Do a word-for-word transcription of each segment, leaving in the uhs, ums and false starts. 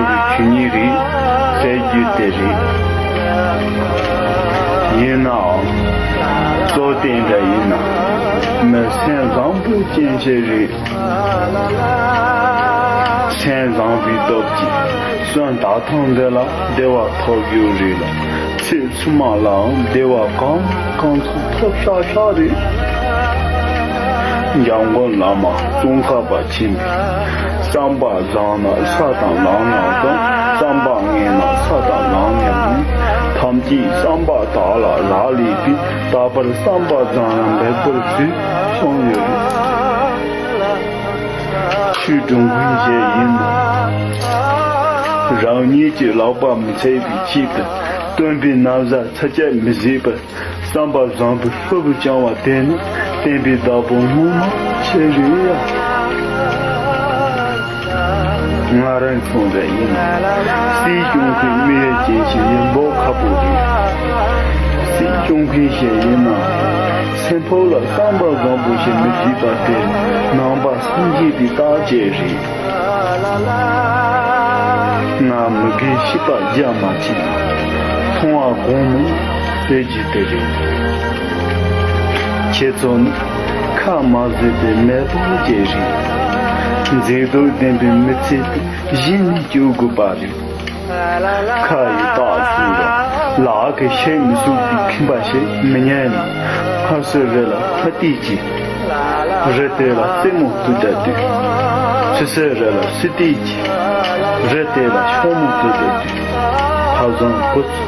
ཆོས་ཉིད་རེད་ཟེར་རྒྱུ་དེ་རེད། ཡིན་ནའང་། གཙོ་དེ་འདྲ་ཡིན་ན། མི་སེམས་བཟང་པོ་སྐྱེ་ཆེད་རེད། སེམས་བཟང་པོའི་སྟོབས་ཀྱིས་གསོན་དག་ཐང་འདི་ལ་བདེ་བ་ཐོབ་རྒྱུ་རེད་ལ། ཚེ་སྔ་མ་ལའང་བདེ་བ་གང་གང་ཚང་ཐོབ་ཤག་ཤག་རེད། འཇམ་མགོན་བླ་མ་ཙོང་ཁ་པ་ཆེན་པོས། བསམ་པ་བཟང་ན་ས་དང་ལམ་ཡང་བཟང་། བསམ་པ་ངན་ན་ས་དང་ལམ་ཡང་ངན། ཐམས་ཅད་བསམ་པ་དག་ལ་རག་ལས་པས། རྟག་པར་བསམ་པ་བཟང་ཡང་འབད་པར་བྱོས། གསུངས་ཡོད་རེད། ཆོས་སྒྲུབ་མཁན་ཞིག་ཡིན་ན། རང་ཉིད་ཀྱི་ལག་པ་མི་འཚལ་བའི་ཆེད་དུ། སྟོན་པའི་ན་བཟའ་ཚ་གྱང་མི་བཟོད་པར། བསམ་པ་བཟང་པོའི་ལྷུན་པོ་བཅིངས་པ་དེ་ནི་བསྟན་པའི་བདག་པོ་ངོ་མ་ཁྱེད་རེད་ཡ། ང་རང་ཚོ་འདྲ་ཡིན་ན། སྲིད་སྐྱོང་མཁན་མི་ཡ་ཅན་ཞིག་ཡིན་པོ་ཁག་པོ་རེད། སྲིད་སྐྱོང་མཁན་ཞིག་ཡིན་ན། སེམས་ཕོག་ལ་བསམ་པ་བཟང་པོ་ཞིག་མི་བྱེད་པ་དེ་ནི་ནང་པ་སངས་རྒྱས་པའི་རྟགས་ཅིག་རེད། ང་མི་དགེ་བཤེས་པ་རྒྱ་མ་ཆེན། མཐོང་བ་གོང་མོ་ཟེར་རྒྱུ་དེ་རེད། ཁྱེད་ཚོ་ནི་ཁ་མ་བཟོད་པའི་མེ་ཏོག་ཅིག་རེད། མཛེས་སྡུག་ལྡན་པའི་མི་ཚེ་དེ་གཞི་ནས་སྐྱོ་དགོས་པ་རེད། ཁ་ཡི་རྟགས་སུ་ལ་ལག་གི་ཤེད་མི་གསུང་པའི་ཁྱིམ་པ་ཞིག་མི་ཉན་ནས། ཕར་ཚུར་རེ་ལ་ཕ་ཏིས་ཀྱིས། རི་དེ་ལ་རྩེ་མོ་བཏུད་བསྡད་དུས། ཆུ་སེར་རི་ལ་སི་ཏིས་ཀྱིས། རི་དེ་ལ་ཤོག་མོ་བཏུད་བསྡད་དུས། ཕ་བཟང་བུ་ཚོ།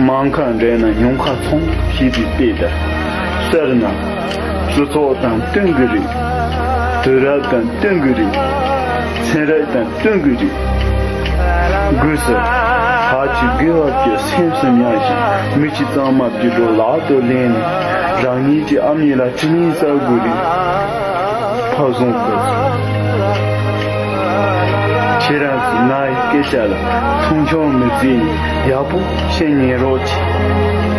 མང་ཁ་འདྲེན་ན་ཉུང་ཁ་ཚོང་ཞེས་པའི་དཔེ་ལྟར། དཔེར་ན། སྤྱི་ཚོགས་དང་བསྟུན་དགོས་རེད། དུས་རབས་དང་བསྟུན་དགོས་རེད། ཚན་རིག་དང་བསྟུན་དགོས་རེད། སྒོས་སུ། ཕ་ཆོས་དགེ་བ་བཅུ་སེམས་སུ་མྱངས་ཤིང་། མི་ཆོས་གཙང་མ་བཅུ་དྲུག་ལག་ཏུ་ལེན་ནས། རང་ཉིད་ཀྱི་ཨ་མྱེས་ལ་དྲིན་ལན་གསབ་དགོས་རེད། ཕ་བཟང་བུ་ཚོ། ཁྱེད་རང་ཚོས་ང་ཡི་སྐད་ཆ་ལ་མཐོང་ཆུང་མི་བྱེད་ནས་ཡག་པོ་བཤད་ཉན་རོགས་གྱིས།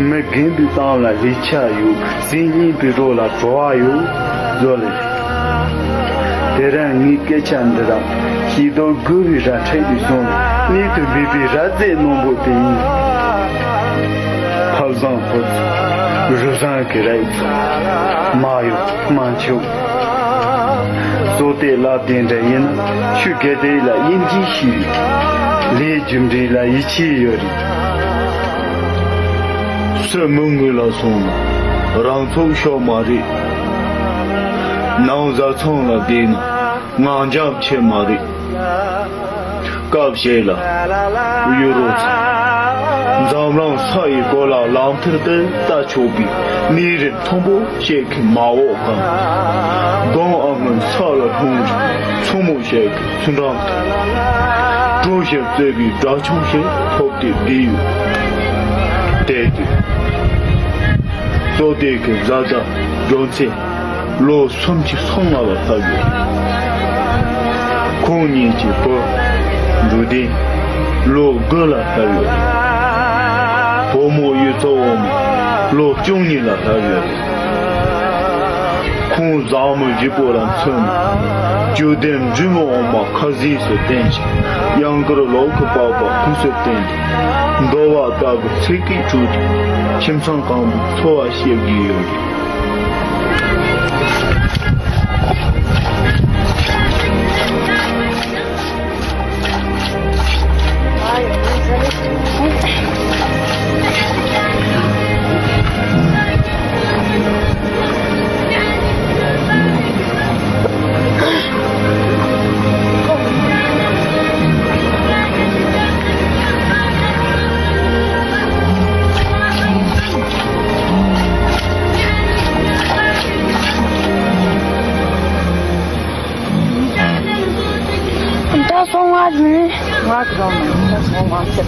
མི་རྒན་པའི་གཏམ་ལ་ལེགས་ཆ་ཡོད། ཟས་རྙིང་པའི་རོ་ལ་བྲོ་བ་ཡོད། བཟོ་ལེ། དེ་རིང་ངའི་སྐད་ཆ་འདི་རང་ཤེས་རྟོགས་དགོས་པའི་ར་འཕྲོད་དུ་སོང་ནས། གནད་དུ་འབུད་པའི་ར་རྫས་རྣོན་པོ་དེ་ཡིན། ཕ་བཟང་བུ་ཚོ། རུས་བཟང་གི་རིགས་ཚོ། མ་གཡོ་མ་འཆུག་བཟོ་ལྟའི་ལབ་དེ་འདྲ་ཡིན་ན། ཆོས་དགེ་སྡིག་ལ་དབྱེ་འབྱེད་ཤེས་པའི། ལས་རྒྱུ་འབྲས་ལ་ཡིད་ཆེས་ཡོད་རེད། སུ་མི་དངུལ་ལ་སོང་ན་རང་ཚུགས་ཤོག་མ་རེད། ནང་བཟའ་ཚང་ལ་བསྡད་ན་ངང་འཇམ་ཆེ་མ་རེད། སྐབས་ཤིག་ལ་ཡུ་རོ་ཚོ། འཛམ་གླིང་ས་ཡི་གོ་ལ་ལམ་ཐིག་ཏུ་ལྟ་ཆོག་པའི་གནས་རིམ་མཐོན་པོ་ཞིག་གི་མ་འོག་གམ། སྒང་ཨ་སྔོན་ས་ལ་ལྷུང་བའི་མཚོ་མོ་ཞིག་གི་ཚུན་འགྲམ་དུ། གྲོ་ཞིག་བཙོས་པའི་སྦྲ་ཆུང་ཞིག་ཐོབ་སྟེ་བསྡད་ཡོད། དེ་དུས། བཙོ་དེ་གི་བཟའ་ཟླ་སྒྲོན་ཚེ། ལོ་སུམ་ཅུ་སོ་ལྔ་ལ་སླེབས་ཡོད། ཁོང་གཉིས་ཀྱི་བུ་འབྲུག་ལྡན་ལོ་དགུ་ལ་སླེབས་ཡོད། བུ་མོ་གཡུ་མཚོ་འོ་མ་ལོ་བཅུ་གཉིས་ལ་སླེབས་ཡོད། ཁོང་བཟང་མོ་བཞི་པོ་ལ་མཚོན་ན། བཅུད་ལྡན་འབྲི་མོ་འོ་མ་ཁ་ཟས་སུ་བསྟེན་ཞིང་། གཡང་དཀར་ལོ་ཁུ་པགས་པ་ཕུགས་སུ་བསྟེན་ཏེ། འདོ་བ་ལྟ་བུའི་ཚིག་གི་དྲུད་དེ། ཁྱིམ་ཚང་གང་བོའི་འཚོ་བ་སྐྱེལ་གྱི་ཡོད། ད་སོང་ང་ནི། ང་ཚོ་ང་ཚོ།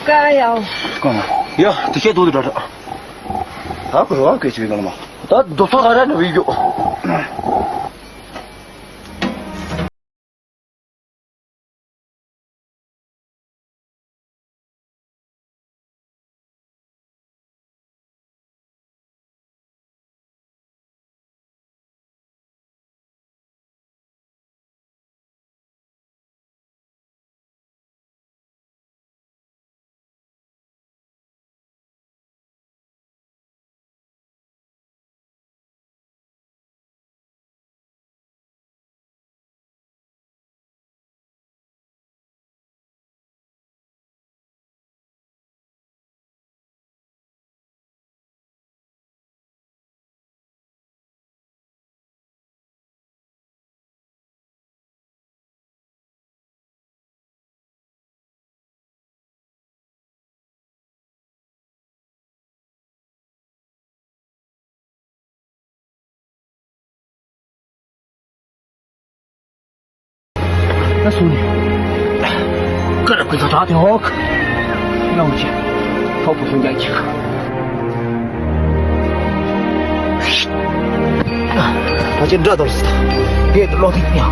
ཀ་ཡའོ། ཀ་མ། ཡ། དེ་ཤེས་འདུག་དེ་འདྲ་འདྲ། ད་གོ་བ་གོ་ཆེ་བའི་ཀ་མ། ད་རྡོ་ཚོགས་ལ་ར་འགྲོ་བའི་རྒྱུ། ད་སུ་ནི། ཀ་ར་ཀུན་ད་ད་དེ་ཧོག་ནང་ཆེ། ཐོབ་པོ་ཤུན་རྒྱག་ཅིག་ད་ཅི་འདྲ་དོར་སི་ད། དེ་ལོ་དེ་ཡང་།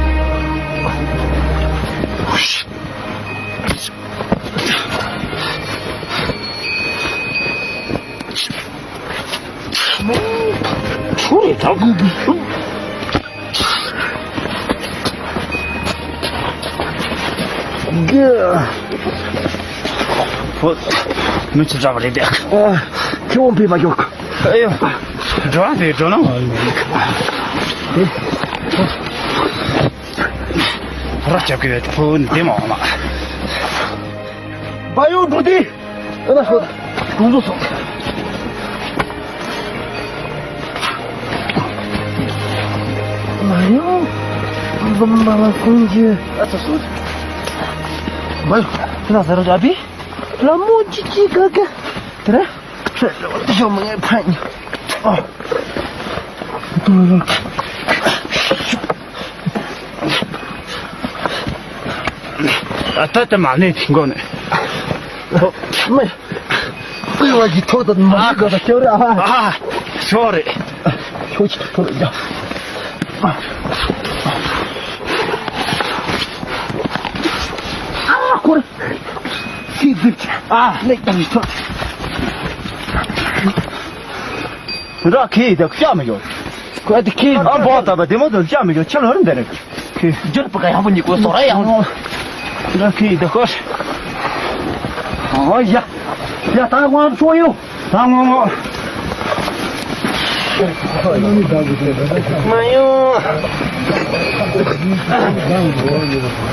ཆུ་རེད་ད། ཧོ། མི་ཚེ་འདྲ་བ་རེད་དེ། ཨ། ཁྱེད་འོང་ཕེབས་མ་མྱོང་། ཨ་ཡོ། འགྲོ་བ་དེ་འགྲོ་ན་མ་ཡིན། ར་ཅབ་ཀི་བེད་ཕུ་འདི་མ་འོང་ལ། བ་ཡོ་འགྲོ་དེ། ཨ་ན་ཤོད། གྲོང་ཚོ་སོང་། མ་ཡོང་། འཛོམས་པ་ལ་ཁོང་གི། ཨ་ཚ་སོང་། མ་ཡོང་། ཁྱེད་རང་ཟེར་རོ་ཨ་བི། ལ་མོ་ཅི་ཅི་ག་ག་དེ་རེད། ཁྱེད་རང་དེ་ཤོག་མ་ངའི་ཕན་ཡིན། ཨ། ད་ལྟ་མ་ནས་ཐིང་གོ་ནས། མེ། སྤོས་བ་གི་ཐོག་ཏུ་མ་ནི་ག་ས་ཁྱོད་ར། ཨ། ཤོ་རེ། ཁྱོད་ཀྱི་ཐོག་ཏུ་ཡ། ཨ་ཁོར། སི་ཛིབ། ཨ་ལེགས་དང་ཐོག་ར་ཁེ་ཡི་དག་ཤ་མི་ཡོད། ཁོ་ཨ་དེ་ཁེ་ཡི། ཨ་བོ་ད་བ་དེ་མོ་དུ་ཤ་མི་ཡོད་ཆ་ལོ་རིན་དེ་རེད། ཁེ་ཡི། ཇུར་པ་ག་ཡང་པོ་ཉིད་ཀོ་སོ་ར་ཡང་། ར་ཁེ་ཡི་དག་ཤ། ཨོ་ཡ། ཡ་ད་ངོ་ཚོ་ཡོ། ད་ངོ་ངོ་། མ་ཡོང་།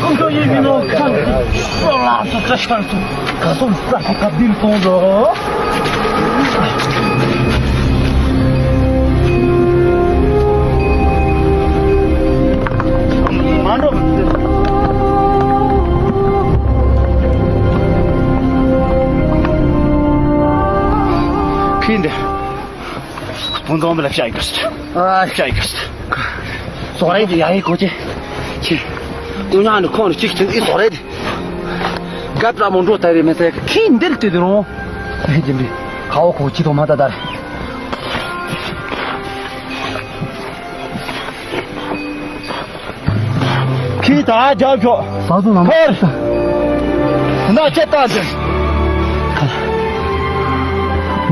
ཁོང་ཚོ་ཡིན་མིན་ནོ་ཁང་གི་སོ་ལ་སོ་ཚ་ཤར་སོ་ག་སོ་ས་ཁ་ཁ་བདུན་སོང་རོ། མ་འགྲོ། ཁྱིན་དེ། སྤུན་ཚང་མ་ལ་ཤ་ཡི་ག་ཤ་ཡི་ག་ཟོ་རེད་དེ་ཡ་ཡི་གོ་ཅེ། ཅེ། ཀུ་ཉག་ནི་ཁོང་ནི་ཅིག་ཅིག་ཨི་ཟོ་རེད་དེ། ག་པྲ་མོ་འགྲོ་ད་རེ་མེད་ཟེར་ཁྱིན་འདིར་དེ་དེ་རུང་། ཨེ་ཅེ་འདི། ཁ་བོ་གོ་ཅི་དོ་མ་ད་ད་རེ། ཁྱི་ད་རྒྱབ་ཤོག་ས་སུ་ལམ་ཕར། ན་ཅེ་ཏ་ཅེ།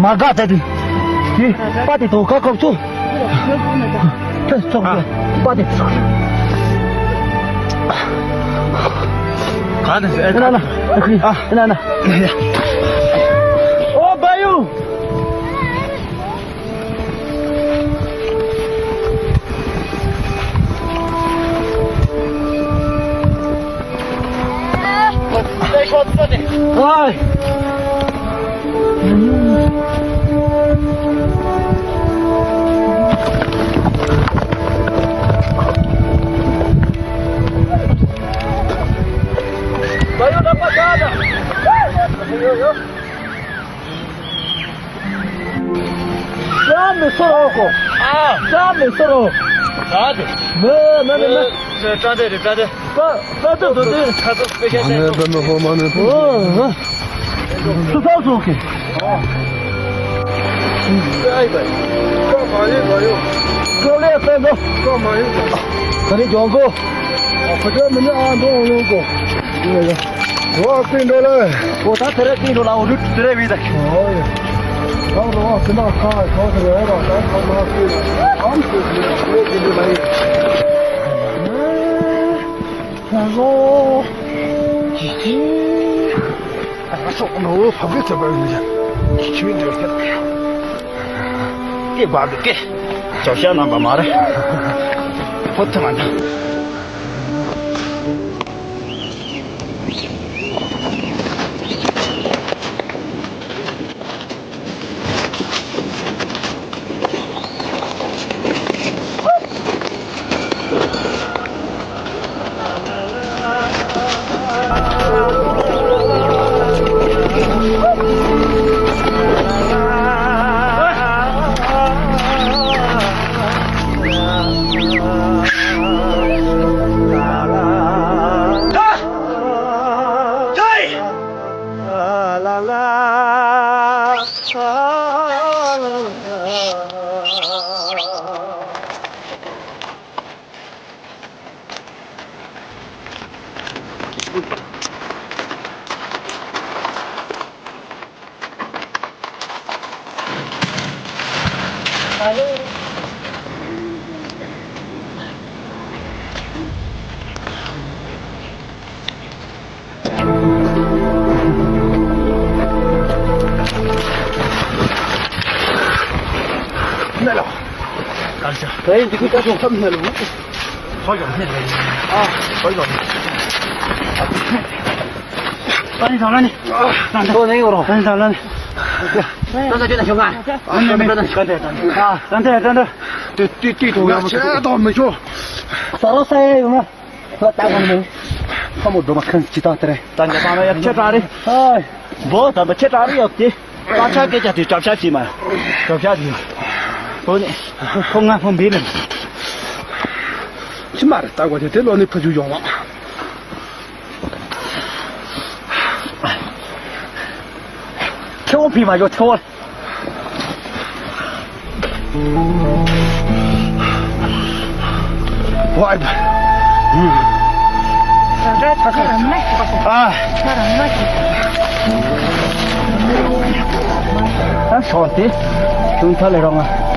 མ་དགའ་ད་དེ། ཁྱི་པ་དེ་དོ་ཁ་ཁབ་ཚུ། ཕེ་ཚོགས་པ་དེ་ཚོགས། ག་ནས་ཨེ་ན་ན་ཨ་ཁི་ཨ་ན་ན། ཨོ་བ་ཡུ། ཡ་མི་སོ་རོ་ཁོ། ཨ། ཡ་མི་སོ་རོ། ད་དེ། མེ་མེ་མེ་མེ། ཏྲ་དེ་རེད་ཏྲ་དེ། ཏྲ་ཏྲ་དེ་དེ། ཁ་ཚོ་སྤེ་ཤ་མ་ནེ་ཏྲ་མེ་ཧོ་མ་ནེ་ཏྲ། ཨོ། སུ་ཚང་སོང་གི། ཨ་ཡི་བ། ཀ་མ་ཡི་བ་ཡོ། ཀ་ལེ་པེ་ནོ། ཀ་མ་ཡི་བ། ད་ནི་ཇོང་གོ། ཨ་ཁ་ཏ་མི་ནི་ཨ་འདོ་ལོ་གོ། ཡ་ཡ། རོ་ཨ་ཀིན་འགྲོ་ལེ། ཨོ་ད་དེ་རེ་ཀིན་འགྲོ་ལ་ཨོ་རུ་དེ་རེ་བི་ད། ཨོ་ཡ། ད་རོ་ཨ་ཀིན་ན་ཁ་ཁ་དེ་རེ་ར་ད་ཁ་མ་ཀིན་ཨམ་ཀིན་རེ་ཀིན་འགྲོ་ལ་ཡ། ཧེ་ལོ། ཅི་ཅི། ད་ང་སོགས་ནོ་བབ་གི་ཚོད་པ་ཡིན་ཀྱང་ཅི་ཆུའི་འདྲེར་ཐེབས། སྐེ་བར་དུ་སྐེ། ཅོག་ཤ་རྣམ་པ་མ་རེད། ཧོ་ཐུ་མ་འདྲ། ནེ་ལོ། ཀར་ཅ། ད་ཡིན་འདི་ཀུ་ཀ་ཤོང་ཁམ་ནེ་ལོ། ཧོ་ཡོང་ནེ་ལོ། ཨ། ཧོ་ཡོང་ནེ། ད་ནི་ད་ལ་ནི། ད་ནི་ད་ལ་ནི། ད་ནི་ད་ལ་ནི། ད་ནི་ད་ལ་ནི། ད་ནི་ད་ལ་ནི། ད་ནི་ད་ལ་ནི། ཏི་ཏི་ཏི་ཏོ་ཡ་མ་ཆེ་ཏོ་མི་ཤོ། ས་ར་ས་ཡ་ཡོང་ན། ད་ད་གང་ནས། ཁ་མོ་འགྲོ་མ་ཁན་ཅི་ད་ཏེ་རེ། ད་ཉ་ས་ན་ཡ་ཆེ་དྲག་རེད། ཧོ་ད་ད་ཆེ་དྲག་རེད་ཡོད་དེ། ད་ཆ་སྐད་ཆ་དེ་གྲབ་ཤ་ཞིག་མ། གྲབ་ཤ་ཞིག་ཨོ་ནི། ཁོ་ང་ཁོ་འབིལ་ལེ། ཅི་མ་རེད་ད་གོ་དེ་དེ་ལོ་ནི་ཕ་ཇུ་ཡོང་བ། ཁྱེའུ་ཕི་མ་ཡོ་ཁྱེའུ། ཝའི། ཨ། ད་ཤོག་དེ། ཁྱུང་ཐ་ལེ་རོང་ང་།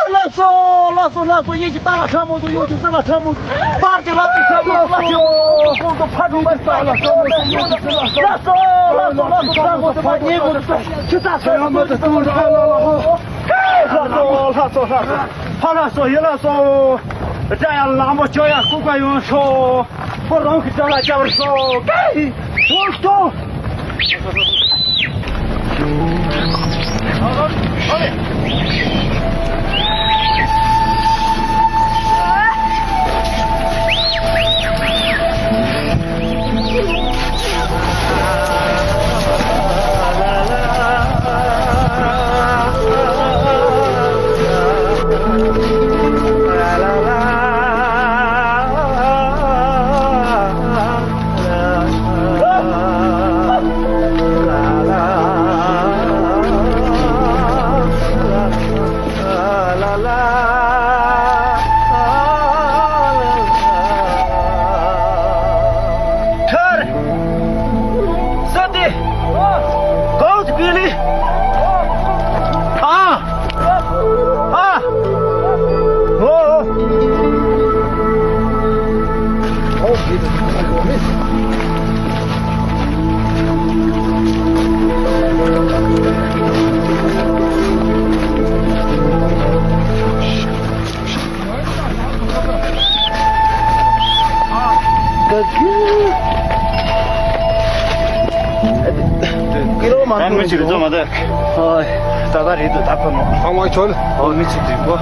ལགས་སོ། ལགས་སོ། ལགས་སོ། ཡིད་ཀྱི་རྟ་ལ་ཁྲ་མོ་དུ། ཡིད་ཀྱི་རྟ་ལ་ཁྲ་མོ་དུ། པར་གྱི་ལག་གི་ཁྲ་མོ་དུ། ལགས་སོ། ཁོང་དུ་ཕ་དུ་མ་ལགས་སོ། ལགས་སོ། ལགས་སོ། ལགས་སོ། ཁྲ་མོ་དུ་མ་ཉེ་མོ་དུ། ཆུ་ཚ་ཁྲ་མོ་དུ། ལྷ་སོ་ལྷ་སོ་ལྷ་སོ། ཕ་ལྷ་སོ་ཡི་ལྷ་སོ། དགྲ་ཡང་ལང་པོ་ཁྱོ་ཡང་ལྐུགས་པ་ཡོང་སོ། ཁོ་རང་གི་དགྲ་ལ་སྐྱབས་སོ། ཀའི་ཐུགས་སོ། ཁར། ས་དེ། གང་དུ་བི་ལི། ཨ། ཨ། ཨོ། ཨོ། ཀི་ལོ་མ་ཨ་མི་ཅིག་རྩོམ་མ་ད། ཨོ། ད་ད་རེད་འདུག་ད་ཁོ་ནོ། ཨ་མ་ཁྱོད། ཨོ་མི་ཅིག་འདུག་གོ།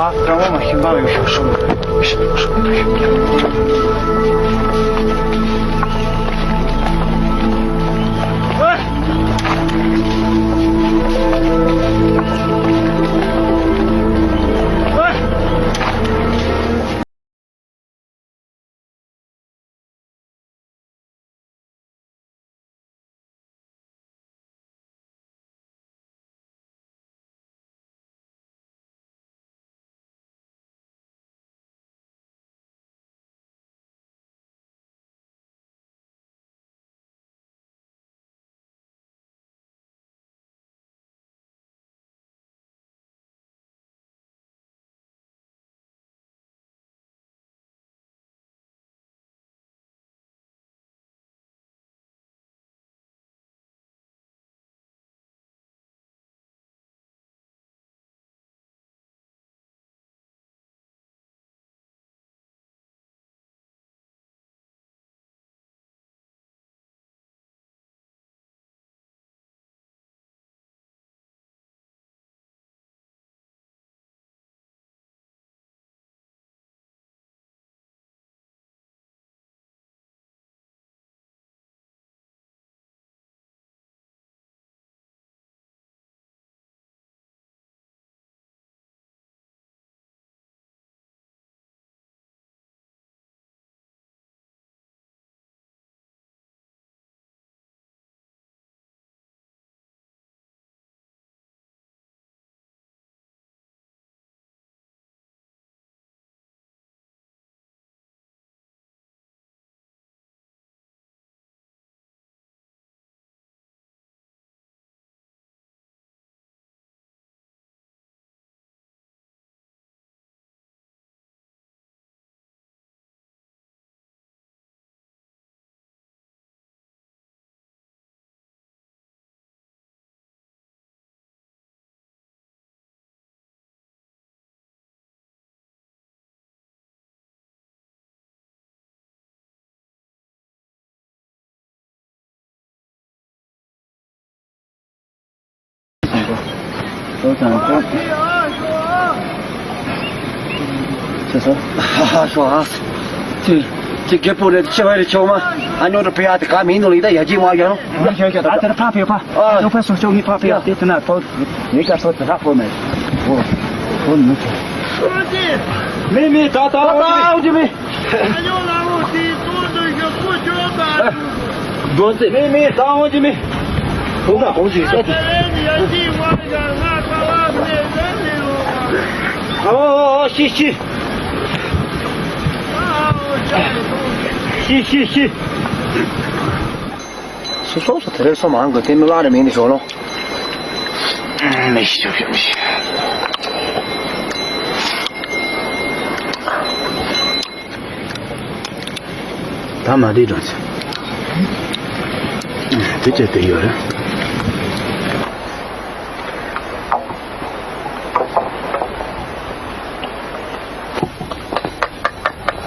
ཨ་རང་མ་ཤིང་པ་ཡོད་ཤོག་ཤོག། ཁྱེད་ཚོ། ཧ་ཧ་ཤོག་ཨ། ཅི་ཅི་རྒད་པོ་རེད། ཆེ་བ་རེད། ཆོག་མ། ཨ་ཉོ་རུ་ཕེ་ཡ་དེ་ག་མིན་ནོ་ལི་ད་ཡ་ཅི་མ་ཡོད་ནོ། ཨ་ཁྱོད་ཁྱོད་ཨ་དེར་ཕ་ཕེ་ཕ། ཨ་ཁྱོད་ཕ་སོང་ཆོག་ངི་ཕ་ཕེ་ཡ་དེ་དེ་ན་ཕོ། ངི་ཀ་ཕོ་དེ་ཧ་ཕོ་མེད། ཨོ། ཕོ་མི་ཆོག་མི་མི་ད་ད་ད་ཨོ་ཅི་མི། ཨ་ཉོ་ལ་ལོ་དེ་ཏོ་འདི་ཞོ་ཁོ་ཆོག་ད། རྡོ་རྗེ། མི་མི་ད་འོང་གི་མི། ཁོང་ད་ཁོང་ཞིག་ཤོག་ཨོ་ཤི་ཤི། ཤི་ཤི་ཤི། སོ་སོ་སོ་དེ་རེ་སོ་མང་གི་དེ་མི་ལ་རེ་མིན་ནི་ཞོག་ལོ། མི་ཤི་ཤི་མི་ཤི། ད་མ་བདེ་འགྲོ་ཚེ། དེ་ཅི་དེ་ཡོད་རེད།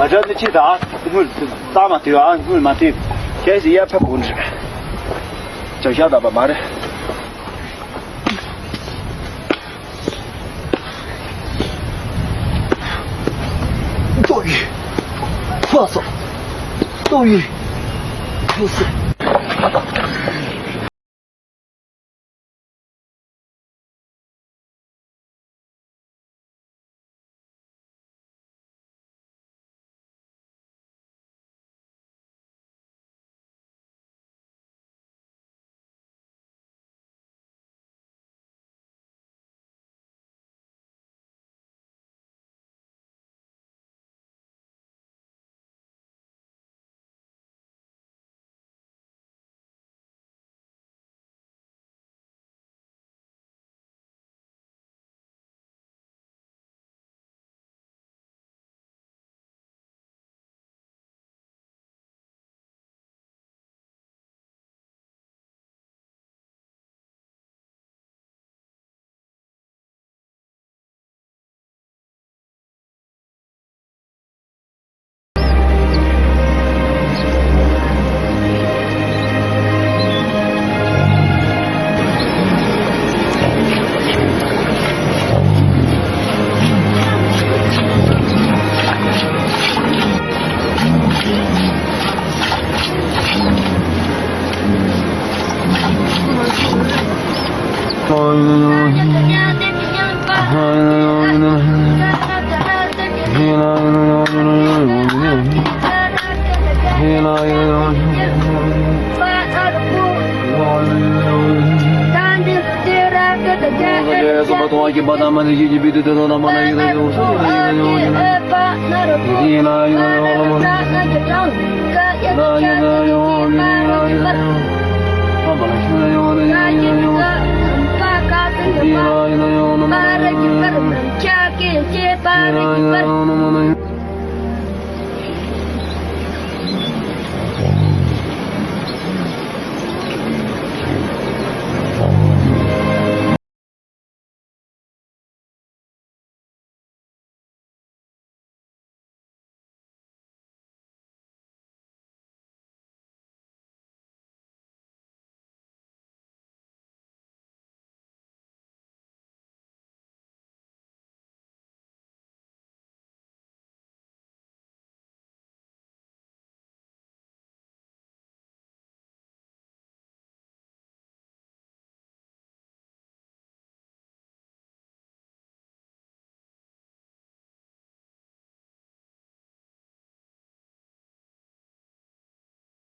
རབ་ནི་ཅི་ད་དངུལ་ཙམ་མ་ཐེབས་ཨ། དངུལ་མ་ཐེབས། གལ་སྲིད་ཡར་ཕེབས་དགོས་འདྲ། ཅང་ཤ་ད་པ་མ་རེད། ཏོ་ཡི། ཧྥ་སོ། ཏོ་ཡི། ཧྥ་སོ།